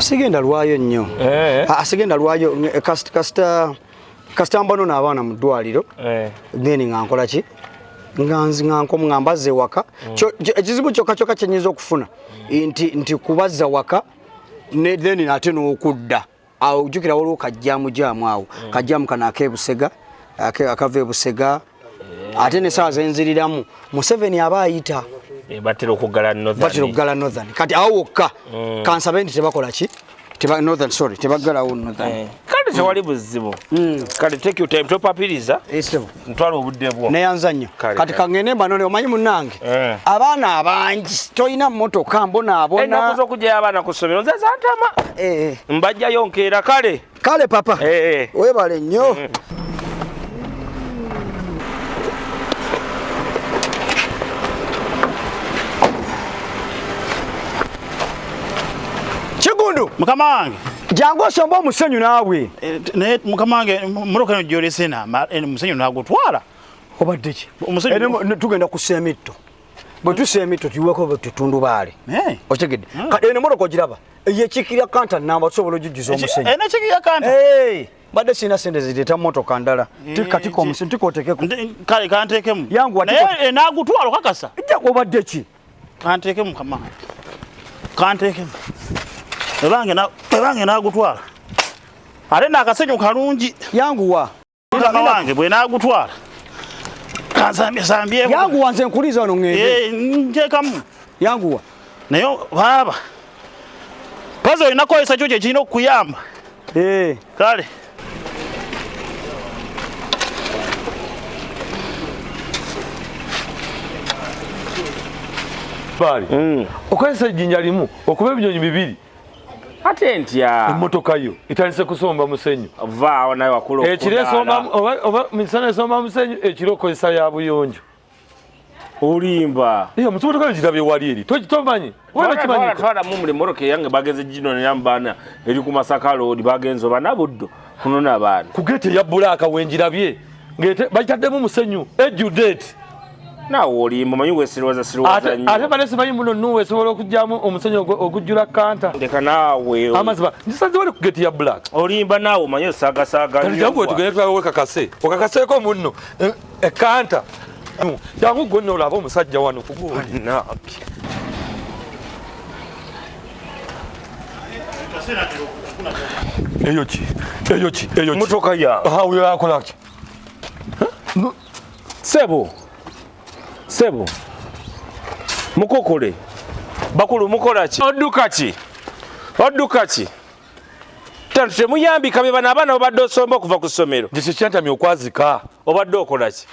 Sigenda lwayo nnyo. Eh. Ah, sigenda lwayo kasita kasita mbano n'abaana mu ddwaliro. Eh. Then nga nkola ki? Nga nzi nga nkomu nga mbazze waka. Ekizibu kyokka kyokka kye nnyinza okufuna nti kubazza waka ne then ate n'okudda. Awo ojjukira waliwo kajjaamu jaamu awo. Kajjaamu kano ak'e Busega, akava e Busega. Ate ne ssaawa ze nziriramu Museveni aba ayita. Batera okuggala Northern. Batera okuggala Northern. Kati awo wokka kansabe nti tebakola ki? Teba Northern, sorry, tebaggalawo Northern. Kale tewali buzibu. Kale take your time, topapiriza. Sebo. Ntwala obudde bwo. Neyanza nnyo. Kati kangende mbanone, omanyi munnange. Abaana abangi tolina mmotoka mbonaabona. Ennaku z'okuggyayo abaana ku ssomero nze zantama. Mbajjayo nkeera kale. Kale papa. Weebale nnyo. Kigundu. Mukama wange. Jangu osombe omusenyu naawe. Naye mukama wange, mmotoka eno gy'olese omusenyu nagutwala. Obadde ki? Omusenyu Tugenda kussa emitto. Bwe tussa emitto tuyiweko tutundubaale. Okitegedde? Kati eno emmotoka ogiraba? Eyekiikirira kanta nnamba tusobola ogijjuza omusenyu. Eno ekiikirira kanta? Mbadde sirina ssente zireeta mmotoka ndala. Tika omusenyu, tika oteekeko. Kale kanteekemu. Yanguwa, Naye tika enaagutwala okakasa? Ejja obadde ki? Kanteekemu mukama wange. Kanteekemu. Ebange naagutwala. Ate n'akasenyu kalungi. Yanguwa. Mukama wange bwe naagutwala. Kansambye. Yanguwa nze nkuliza wano ŋŋende. Nteekamu. Yanguwa. Naye baaba. Pazo olina kukozesa kyo kye kirina okukuyamba. Kale. Bali. Okozesa ejjinja limu okuba ebinyonyi bibiri. Ate ntya. Emmotoka yo etandise kusomba musenyu. Vaawo nawe wakula Ekiro esomba oba misana esomba musenyu, ekiro okozesa ya buyonjo. Olimba. Iyo musobola kuba kirabye wali eri. Tokimanyi. Wewe kimanyi. Twala mu muli mmotoka eyange bagenze ginonera mu baana eri ku Masaka Road bagenze oba Nabuddo kunona abaana. Ku gate eya Black wenjirabye. Ngete bagitaddemu musenyu ejjudate. Naawe olimba, omanyi weesiriwaza siriwaza nnyo. Ate bane simanyi muno nnuwe esobola okuggyamu omusenyu ogujjula kanta. Leka naawe. Amazima, ngisanze wali ku gate ya Black. Olimba naawe omanyi osaagasaaga nnyo. Kati jangu tugende tulabe wekakase. Okakaseeko munno ekanta. Jangu gwe nno olabe omusajja wano ku gundi. Eyo ki? Eyo ki? Eyo ki? Mmotoka ya. Aha, oyo akola ki? Sebo. Sebo. Mukokole. Bakulu mukola ki? Odduka ki? Odduka ki? Tano temuyambika be bano abaana obadde osomba okuva ku ssomero. Nze kyantamye okwazika. Obadde okola ki?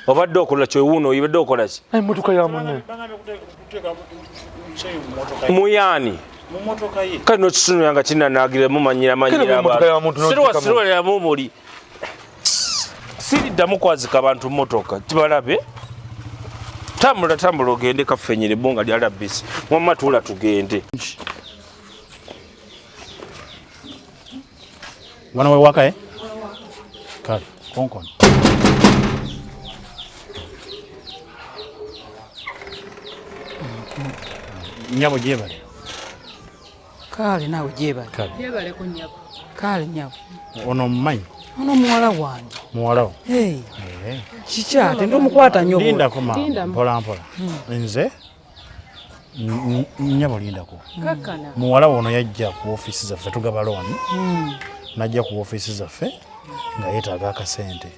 Obadde okola ki? Owuuno obadde okola ki? Emmotoka ya munne. Muyaani. Kale n'okitunula nga kinanaagira mumanyira manyira abantu. Siriwa siriwa lyamu muli. Siriddamu kwazika abantu mmotoka. Kibalabe. Tambula tambula ogende kafenyere ebbunga lya labisi. Wamma tuula tugende. Wano we waka eh? Kale, konkon. Nyabo gyebale. Kale naawe gyebale. Kale. Gyebale ku nyabo. Kale nyabo. Ono omumanyi? Ono muwala wange. Muwala wo? Hey. Kiki ate ndomukwata nnyo bw'oti. Lindako maama, mpola mpola. Nze nyabo lindako. Kakkana. Muwala wo ono yajja ku ofiisi zaffe tugaba loan. Najja ku ofiisi zaffe nga yeetaaga akasente.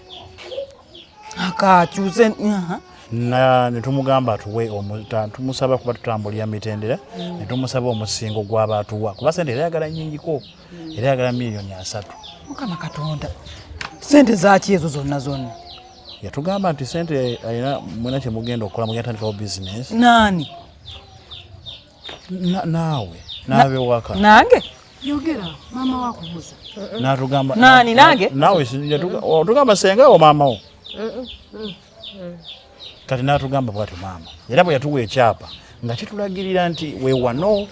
Akakyuse. Na ne tumugamba atuwe tumusaba kuba tutambulira mitendera, ne tumusaba omusingo gw'aba atuwa kuba sente era ayagala nnyingiko, era ayagala 3,000,000. Mukama Katonda, sente zaaki ezo zonna zonna? Yatugamba nti sente alina mwena kye mugenda okukola, mugenda tandikawo bizinesi. Naani? Naawe, naabe waka. Nange? Yogera, maama wa kubuuza. N'atugamba, Naani, nange? Naawe otugamba senga wo maama wo. Kati n'atugamba bw'atyo maama. Era bwe yatuwa ekyapa nga kitulagirira nti we wano.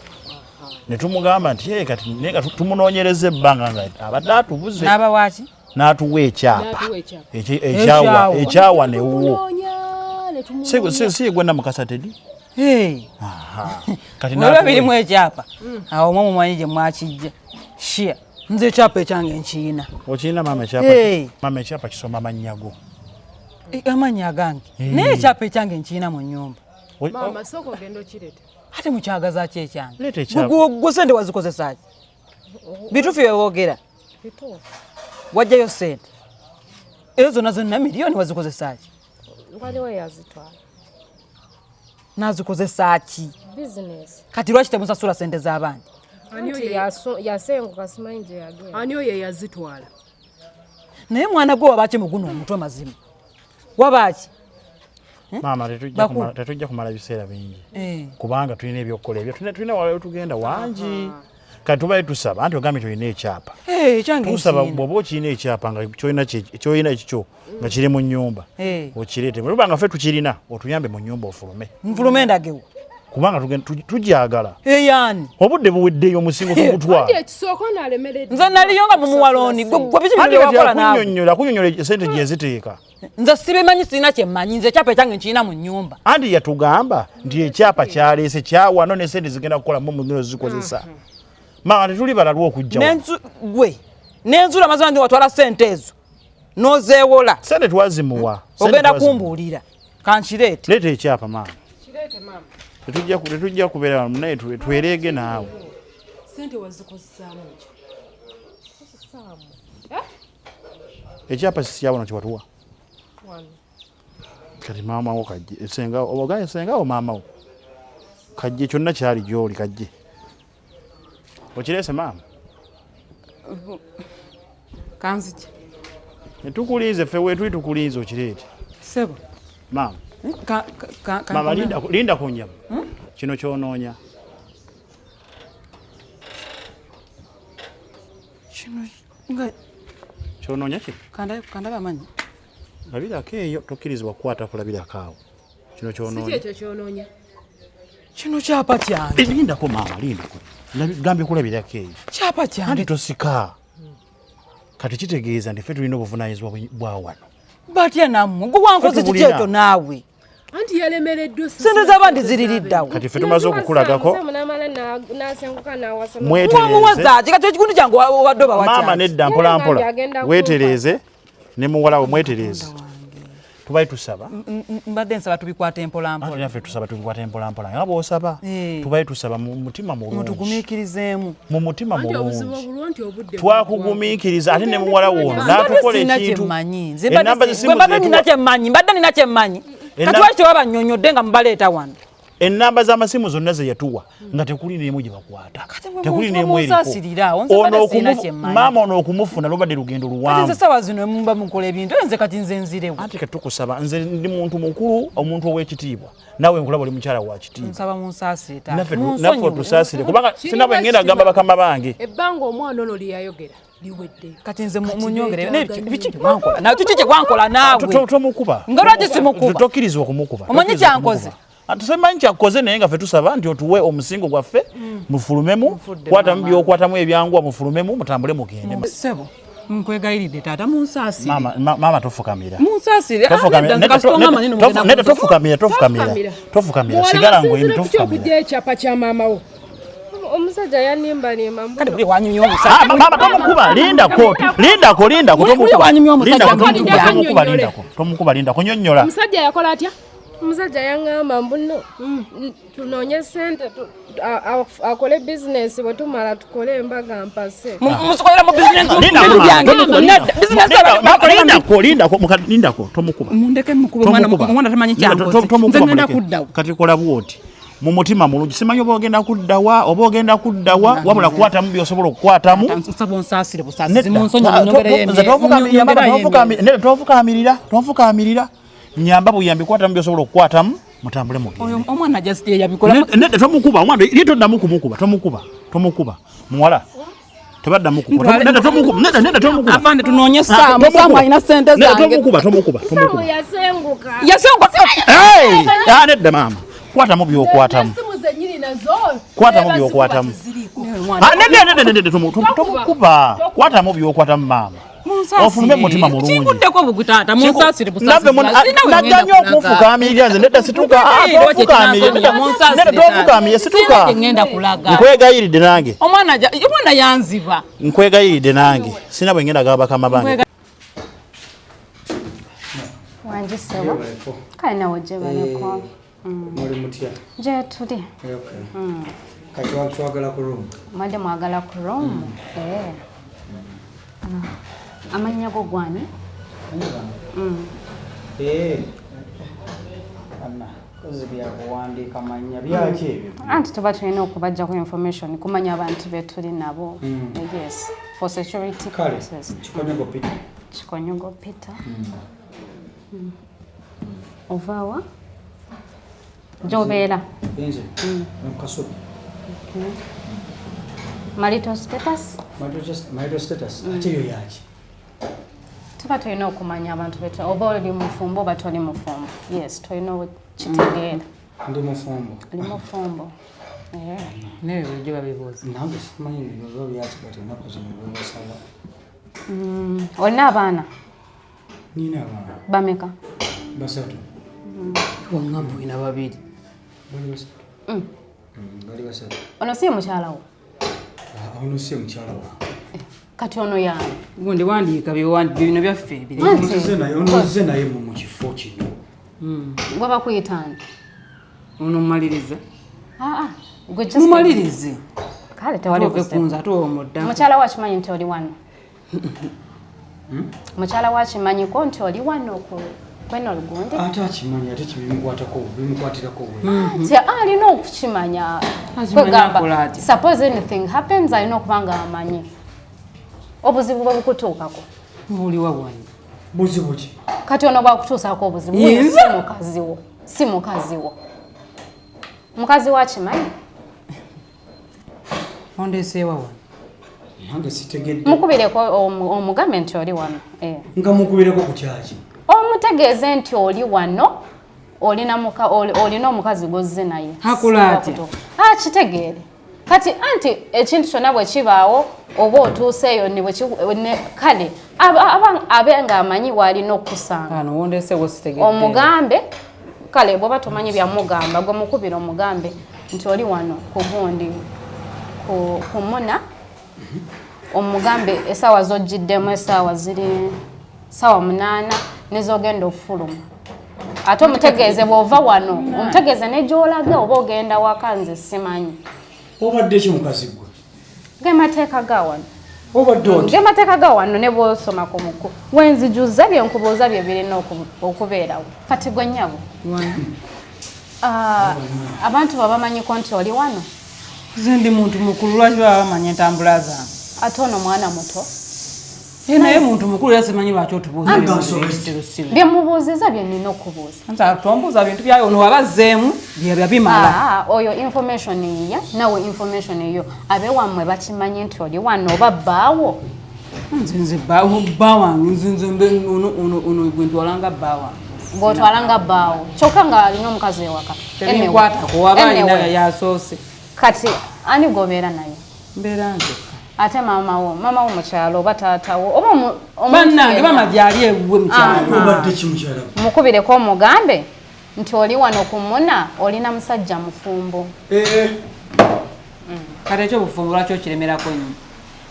Ne tumugamba nti ye kati naye nga tumunoonyereza ebbanga nga abadde atubuze. N'aba waaki? N'atuwa ekyapa. N'atuwa ekyapa. Ekyawa ne wuwo. Tunoonya, ne tumunoonya. Si gwe Namukasa Teddy? Hey. Kati Waliwo birimu ekyapa. Awo mwe mumanyi gye mwakijja. Shia. Nze ekyapa ekyange nkiyina. Okirina maama ekyapa? Hey. Maama ekyapa kisoma mannya go. Amannya agange. Naye ekyapa ekyange nkiyina mu nnyumba. Maama sooka ogenda okireeta. Ate mukyagaza ki ekyange? Leeta ekyapa. Gwe sente wazikozesa ki? Bituufu bye boogera. Bituufu. Wajjayo sente. Ezo zonna zonna miliyoni wazikozesa ki? Waliwo eyazitwala. Nazikozesa ki? Bizinesi. Kati lwaki temusasula sente z'abandi? Anti yasenguka simanyi gye yagenda. Ani oyo eyazitwala? Naye mwana gwe wabaaki muguno omutwe mazima? Wabaaki? Maama tetujja kumala biseera bingi kubanga tulina ebyokukola ebyo tulina wala tugenda wangi. Kati tubaye tusaba anti ogambye tolina ekyapa. Tusaba bw'oba okirina ekyapa nga kyolina ekikyo nga kiri mu nnyumba okireete. Bwe nga ffe tukirina otuyambe mu nnyumba ofulume. Nfulume ndagewo. Kubanga tugyagala. Eyani. Obudde buweddeyo omusingo tugutwala. Anti ekisooka onaalemereddwa. Nze naliyo nga mumuwalooni. Gwe biki bino bye wakola naawe? Kunyonnyola sente gye ziteeka. Nze sibimanyi sirina kye mmanyi. Nze ekyapa ekyange nkirina mu nnyumba. Anti yatugamba nti ekyapa kyaleese kyawano ne sente zigenda kukola mu mugendo zikozesa. Maama tetuli balalwa okujja wano. Gwe nenzula amazima nti watwala sente ezo n'ozeewola. Sente twazimuwa. Ogenda kumbuulira. Kankireete. Leeta ekyapa maama. Tetujja kubeera wano naye twereege naawe. Sente wazikozesaamu ki? Ekyapa si kyawano kye watuwa. Kati maama wo kajje senga ogaye senga wo maama wo. Kajje kyonna kyali gy'oli kajje. Okireese maama? Kanzije. Tukulinze ffe weetuli tukulinze okireete. Ssebo. Maama. Maama linda ku nnyama. Kino ky'onoonya. Kino nga ky'onoonya kino? Kandabe amannya. Labirako eyo tokkirizibwa kukwata kulabirako awo. Kino ky'onoonya. Si kyekyo ky'onoonya. Kino kyapa kyange. Lindako maama lindako. Gambye kulabirako eyo. Kyapa kyange. Anti tosika. Kati kitegeeza nti ffe tulina obuvunaanyizibwa bwa wano. Batya nammwe gwe wankoze kiki ekyo naawe? Anti yalemereddwa. Sente z'abandi ziririddawo. Kati ffe tumaze okukulagako. Mwamuwaza ki? Kati ekigundi kyange obadde obawa kyaki? Maama nedda mpola mpola. Weetereeze ne muwala we mwetereeze. Tubaye tusaba. Mbadde nsaba tubikwate mpola mpola. Anti naffe tusaba tubikwate mpola mpola. Nga bw'osaba. Tubaye tusaba mu mutima mulungi. Mutugumiikirizeemu. Mu mutima mulungi. Twakugumiikiriza ate ne muwala wo ono n'atukola ekintu. Mbadde nina kye mmanyi. Mbadde nina kye mmanyi. Kati lwaki tewabannyonnyodde nga mubaleeta wano? Ennamba z'amasimu zonna ze yatuwa nga tekuli n'emu gye bakwata. Tekuli n'emu eriko. Maama ono okumufuna lubadde lugendo luwanvu. Kati nze ssaawa zino muba mukola ebintu nze kati nze nzirewo. Anti kati tukusaba nze ndi muntu mukulu omuntu ow'ekitiibwa naawe nkulaba oli mukyala wa kitiibwa. Nsaba munsaasire taata. Naffe otusaasire kubanga sina bwe ngenda gamba bakama bange. Ebbanga omwana ono lye yayogera liweddeyo. Kati nze munyongere biki bye wankola nawe kiki kye wankola naawe? Tomukuba. Nga lwaki simukuba? Tokkirizibwa kumukuba. Omanyi kyankoze? Tusemanyi kyakoze naye nga ffe tusaba nti otuwe omusingo gwaffe mufulumemu kwatamu by'okwatamu ebyanguwa mufulumemu mutambule mugende. Ssebo nkwegayiridde taata munsaasire. Maama tofukamira. Munsaasire. Nedda tofukamira tofukamira tofukamira sigala ng'oyimbi tofukamira. Okujja ekyapa kya maama wo. Omusajja yanimbanimba. Kati buli wanyumya omusajja. Maama tomukuba lindako lindako lindako tomukuba. Tomukuba lindako tomukuba lindako nyonnyola. Omusajja yakola atya? Omusajja yaŋŋamba mbu nno tunoonye ssente akole bizinesi bwe tumala tukole embaga mpase. Musokolera mu bizinesi byange. Lindako lindako lindako tomukuba. Mundeke mukube omwana tamanyi kyankoze. Nze ngenda kuddawo. Kati kola bw'oti. Mu mutima mulungi simanyi oba ogenda kuddawa oba ogenda kuddawa wabula kukwatamu by'osobola okukwatamu. Nsaba onsaasire busaasizi munsonyiwe nyongereyo. Tofukamirira tofukamirira. Nyamba buyambi kwatamu by'osobola okukwatamu mutambule mugende. Omwana just yabikola. Nedda tomukuba omwana ye toddamu kumukuba tomukuba tomukuba muwala tebaddamu kukuba nedda tomukuba nedda nedda tomukuba. Afande tunoonye Saamu Saamu alina ssente zange. Tomukuba tomukuba tomukuba. Yasenguka. Yasenguka. Hey! Nedda maama. Kwatamu by'okwatamu. Kwatamu by'okwatamu. Nedda nedda nedda tomukuba. Kwatamu by'okwatamu maama. Ofulume mutima mulungi. Kikuddeko bugwi taata, munsaasire busaasizi. Najja nnyo okunfukaamirira nze nedda situka. Tofukaamire. Nedda tofukaamire situka. Ngenda kulaga. Nkwegayiridde nange. Omwana yanziba. Nkwegayiridde nange. Sina bwe ngenda gaba bakama bange. Wangi ssebo. Kale nawe gye baleko. Muli mutya? Gye tuli. Kati twagala ku room. Mwadde mwagala ku room? Amannya go gwani? Anna, kozi byakuwandiika mannya byaki ebyo? Anti tuba tulina okubajjako information kumanya abantu be tuli nabo. Yes, for security purposes. Kikonyogo Peter. Kikonyogo Peter. Ovaawa? Gy'obeera? Nze? Kasubi. Marital status? Marital status? Ate yo yaki? Tuba tulina okumanya abantu betu oba oli mufumbo oba toli mufumbo. Yes, tulina okitegeera. Ndi mufumbo. Oli mufumbo. Naye bulijjo babibuuza. Nange simanyi bibuuzo byaki kati ennaku zino bebasaba. Olina abaana? Nina abaana. Bameka? 3. Wangamba olina 2. Bali 3. Bali 3. Ono si mukyala wo? Ono si mukyala wo. Kati ono yaani? Gundi wandiika bino byaffe ebiri. Ono naye mu kifo kino. Gwe bakuyita ani? Ono mmalirize. Gwe just mumalirize. Kale tewali kubuuza ate omudda. Mukyala wo akimanyi nti oli wano? Mukyala wo akimanyiko nti oli wano ku kweno olugundi? Ate akimanyi ate kibimukwatako bimukwatirako bwe. Nti alina okukimanya. Kwegamba suppose anything happens alina okuba nga amanyi. Obuzibu bwe bukutuukako. Buliwa bwange. Buzibu ki? Kati ono bwakutuusaako obuzibu. Si mukazi wo. Si mukazi wo. Mukazi wo akimanyi? Ondeseewa wano. Nange sitegedde. Mukubireko omugambe nti oli wano. Nga mukubireko ku kyaki? Omutegeeze nti oli wano, olina omukazi gw'ozze naye. Akola atya? Akitegeere. Kati anti ekintu kyonna bwe kibaawo oba otuuseeyo kale abe ng'amanyi w'alina okukusanga. Omugambe kale bw'oba tomanyi byamugamba gwe mukubira omugambe nti oli wano ku gundi ku muna omugambe essaawa z'oggiddemu essaawa ziri ssaawa 8 n'ez'ogenda okufuluma. Ate omutegeeze bw'ova wano omutegeeze ne gy'olaga oba ogenda waka nze simanyi. Obadde ki mukazi gwe? Ge mateeka ga wano. Obadde otya? Ge mateeka ga wano ne bw'osomako muku. Wenzijuza bye nkubuuza bye birina okubeerawo. Kati gwe nnyabo. Abantu babamanyiko nti oli wano? Nze ndi muntu mukulu lwaki baba bamanya entambula zange? Ate ono mwana muto. Naye muntu mukulu era simanyi lwaki otubuuza. Bye mubuuziza bye nnina okubuuza. Tombuuza bintu byayo ono wabazzeemu bye bimala. Oyo information yiye nawe information eyo abewammwe bakimanyi nti oli wano oba bbaawo. Nze bba wange nze ono gwe ntwalanga bba wange. Gw'otwalanga bbaawo kyokka nga alina omukazi ewaka. Tebinkwatako waba alina yasoose. Kati ani gw'obeera naye? Mbeera nzekka. Ate maama wo mukyalo oba taata wo oba bannange mama gyali ewuwe mukyalo. Obadde ki mukyalo? Mukubireko omugambe nti oli wano ku muna olina musajja mufumbo. Kati ekyo obufumbo lwaki okiremerako nnyo?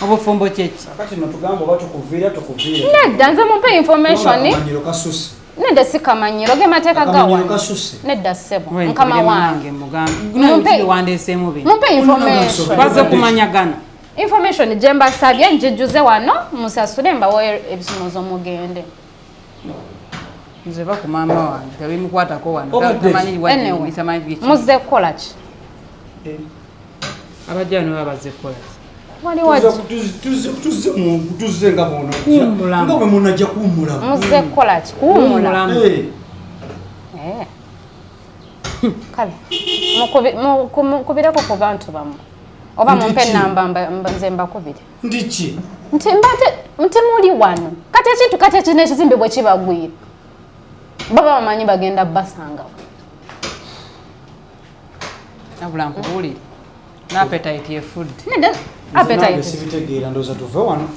Obufumbo kyeki? Kati nno tugamba oba tukuviira tukuviire. Nedda nze mumpe information. Akamanyiro kasusse. Nedda si kamanyiro ge mateeka ga wano. Nedda ssebo mukama wange. Mumpe information. Baze kumanyagana. Information gye mbasabye njijjuze wano musasule mbawe ebisumuzo mugende. Nze va ku maama wange tebimukwatako wano. Tamanyi tamanyi biki. Muzze kukola ki? Abajja wano baba bazze kukola ki? Tuzze nga bw'onojja. Nga bwe munajja kuwummulamu. Muzze kukola ki? Kuwummula. Kale mukubireko ku bantu bammwe. Oba mumpe ennamba nze mbakubire. Ndi ki? Nti nti muli wano. Kati ekintu kati ekino ekizimbe bwe kibagwira. Baba bamanyi bagenda basangawo. Nabula nkubuulire. N'appetite efudde. Nedda Appetite. Sibitegeera, ndowooza tuve wano.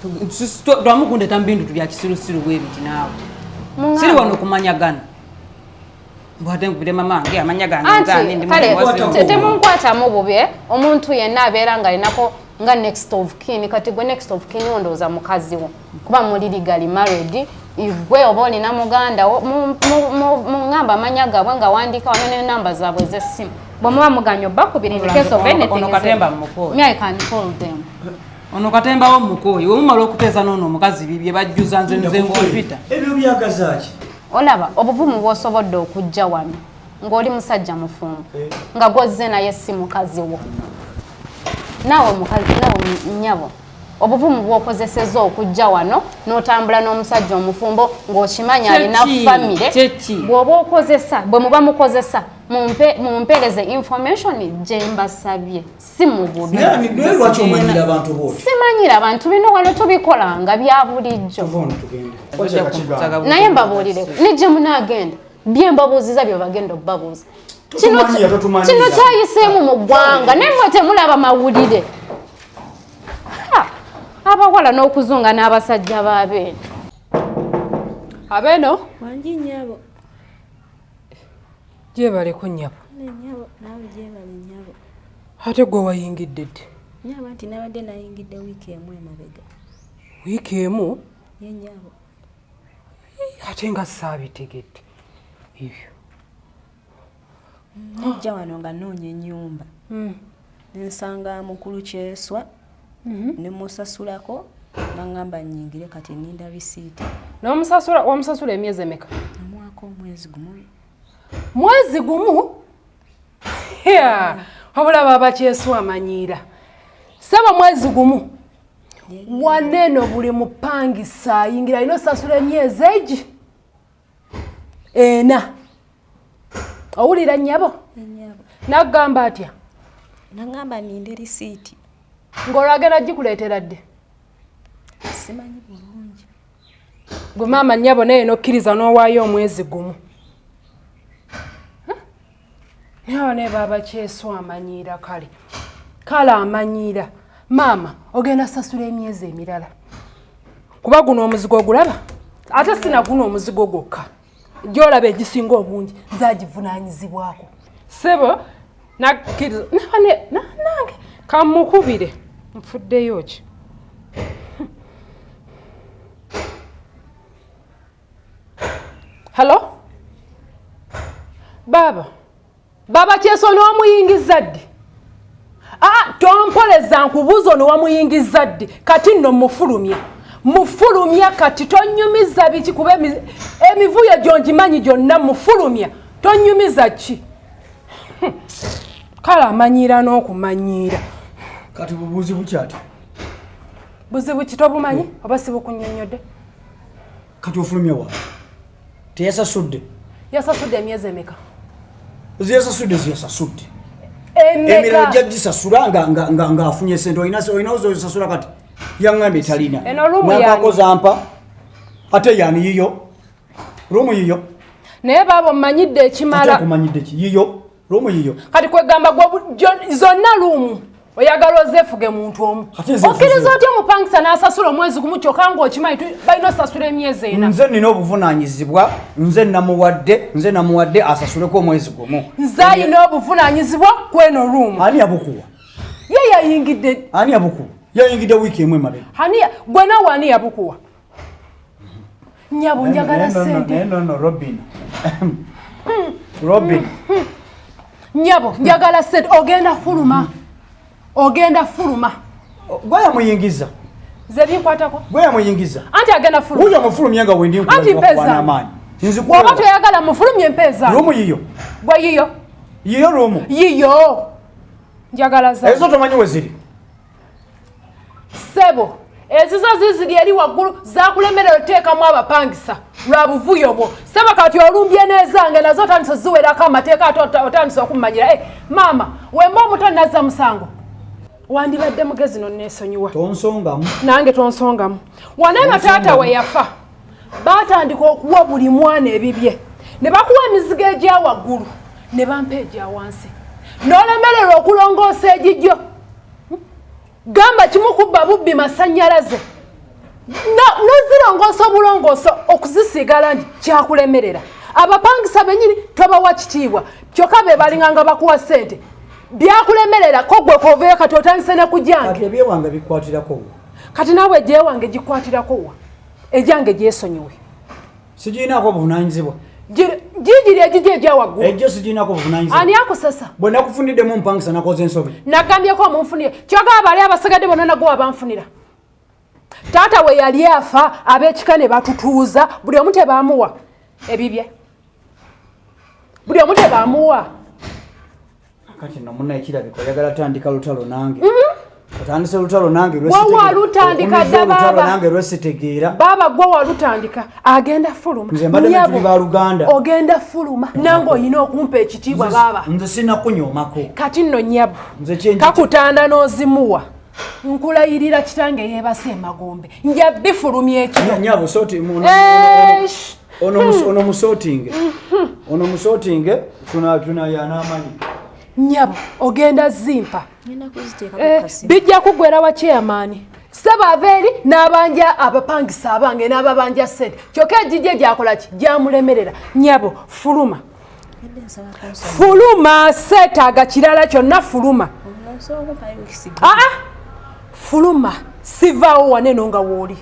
Twamukundeta mu bintu bya kisirusiru bwe biti naawe. Muŋŋambe. Siri wano kumanyagana. Mbwate nkubire mama wange amanya gange nzani Anti ndi kale muwazi. temunkwatamu bubi, eh? Omuntu yenna abeera nga alinako nga next of kin. Kati gwe next of kin wo ndowooza mukazi wo, kuba muli legally married. Gwe oba olina muganda wo, muŋŋamba amanya gaabwe nga wandiika wano n'enamba zaabwe ez'essimu. Bwe muba muganya obbakubira, in case of Ono anything, katemba mukooye. me, I can call them. Ono katembawo mukooye. We mumala okuteesa n'ono omukazi bibye bajjuza nze ng'ompita. Ebyo byagaza ki? Olaba obuvumu bw'osobodde okujja wano ng'oli musajja mufumbo, nga gwozze naye si mukazi wo. Naawe mukazi, naawe nnyabo, obuvumu bw'okozesezza okujja wano n'otambula n'omusajja omufumbo ng'okimanyi alina Kyeki? famire. Kyeki? Bw'oba okozesa, bwe muba mukozesa, mumpeereze information gye mbasabye, si mu bubi. Naye lwaki omanyira abantu bwoti? Simanyira abantu, bino wano tubikolanga bya bulijjo. Tuve wano tugende. Naye mbabuulire, ne gye munaagenda, bye mbabuuziza bye bagenda obbabuuza. Kino Totumanyira, totumanyira. Kino kyayiseemu mu ggwanga, naye mmwe temulaba mawulire. Ha, abawala n'okuzunga n'abasajja b'abeeno. Abeeno. Wangi nnyabo. Gyebaleko nnyabo. Ne nnyabo, naawe gyebale nnyabo. Ate gwe wayingidde ddi? Nnyabo, nti nabadde nayingidde wiiki emu emabega. Wiiki emu? Ye nnyabo. Ate nga saabitegedde ebyo. Najja wano nga nnoonya ennyumba. Nensanga mukulu Kyeswa ne musasulako, naŋŋamba nnyingire, kati nninda risiiti. N'omusasula, wamusasula emyezi emeka? Namuwaako omwezi gumu. Mwezi gumu? Ya, wabula baba Kyeswa amanyiira. Saba mwezi gumu. Waneeno buli mupangisa ayingira alina osasula emyezi egi 4. Owulira nnyabo? Nnyabo. Naggamba atya? Naŋŋamba nninde risiiti. Ng'olwagenda gikuleetera ddi? Simanyi bulungi. Gwe maama nnyabo, naye n'okkiriza n'owaayo omwezi gumu. Naye ne baaba Kyeswa amanyiira, kale kale amanyiira. Maama, ogenda sasula emyezi emirala, kuba guno omuzigo ogulaba, ate sina guno omuzigo gwokka gyolaba, egisinga obungi nzagivunaanyizibwako. Sebo, nakkiriza nange kamukubire, nfuddeyo ki? Hello baaba, baba Kyeswa n'omuyingiza ddi? Aa, tompoleza, nkubuuza, ono wamuyingiza ddi? Kati nno mufulumya, mufulumya kati. Tonyumiza biki, kuba emivuyo gyongimanyi gyonna. Mufulumya, tonyumiza ki? Kale amanyiira n'okumanyiira. Kati bubuuzi bukyati? Buzibu ki tobumanyi oba si bukunnyonnyodde? Kati ofulumya wa? Teyasasudde. Yasasudde emyezi emeka? Ziyasasudde, ziyasasudde. Emirala Emeka? jagisasula ng'afunye sente. Olina ozosasula kati yaŋŋambye talina. Eno room Nampaako yani? zampa ate yani yiyo, room yiyo. Naye baaba omumanyidde Ate ekimala. akumanyidde ki? Yiyo, room yiyo. Kati kwegamba gwe zonna room oyagala ozeefuge muntu omu? Ate nze Okkiriza nfuze. otya omupangisa n'asasula omwezi gumu kyokka ng'okimanyi balina osasula emyezi 4? Nze nina obuvunaanyizibwa, nze namuwadde asasuleko omwezi gumu. Nze ayina obuvunaanyizibwa kweno room. Ani yabukuwa? Ye yayingidde. Ani yabukuwa? Yayingidde wiiki emu emabega. Ani gwe nawe ani yabukuwa? Nyabo, njagala sente. No, no, Robin, Robin. Nyabo, njagala sente. Ogenda fuluma, ogenda fuluma. Gwe yamuyingiza. Ze binkwatako. Gwe yamuyingiza. Anti agenda fuluma. Wuyo amufulumye nga wendi. Anti mpeeza. Amaanyi. Bw'oba toyagala mufulumye, mpeeza. Room yiyo. Gwe yiyo. Yiyo room. Yiyo, njagala za. Ezo tomanyi we ziri. Ssebo, ezizo ziziri eri waggulu, zakulemerera oteekamu abapangisa lwa buvuyo bwo. Ssebo, kati olumbye n'ezange nazo, otandise oziwerako amateeka, ate otandise okummanyira. Eh, maama, wemba omuto nazza musango, wandibadde mugezi nonneesonyiwa. Tonsongamu. Nange tonsongamu. Waneeno taata we yafa, baatandika okuwa buli mwana ebibye, ne bakuwa emizigo egya waggulu ne bampa egya wansi, n'olemererwa okulongoosa egigyo. Gamba kimu kubba bubbi masannyalaze. Nozirongoosa obulongoosa okuzisiiga langi kyakulemerera. Abapangisa bennyini tobawa kitiibwa kyokka be balinganga bakuwa ssente. Byakulemerera ko gwe koveeyo kati otandise ne kujange. Kati ebyewange bikwatirako wa? Kati naawe egyewange gikwatirako wa? Egyange gyesonyiwe. Sigirinako obuvunaanyizibwa. Gigiri egigyo egya waggulu. Egyo sigirinako obuvunaanyizibwa. Ani akusasa? Bwe nakufuniddemu mpangisa nakoze ensobi. Nagambyeko omunfunire. Kyogamba bali abasigadde bonna nagwe wabanfunira. Taata we yali afa ab'ekika ne batutuuza buli omu tebamuwa ebibye. Buli omu tebamuwa. Kati no munna ekirabika oyagala tandika lutalo nange. Otandise lutalo nange lwesitegeera. Walutandika dda baba. Nange lwesitegeera. Baba gwe walutandika agenda fuluma. Nze mbadde tuli ba Luganda. Ogenda fuluma nange olina okumpa ekitiibwa baba. Nze sinakunyoomako. Kati nno nnyabo. Nze kyenji. Kakutanda n'ozimuwa. Nkulayirira kitange yeebase emagombe. Nja bifulumya ekiro. Nnyabo soti ono musotinge. Ono musotinge tuna yanamanyi. Nnyabo ogenda zimpa. Bijja kugwera wa chairman. Seba eri n'abanja abapangisa abange n'ababanja ssente. Kyokka egijje gyakola ki? Gyamulemerera. Nnyabo fuluma. Fuluma seetaaga kirala kyonna fuluma. Fuluma sivaawo waneno nga wooli.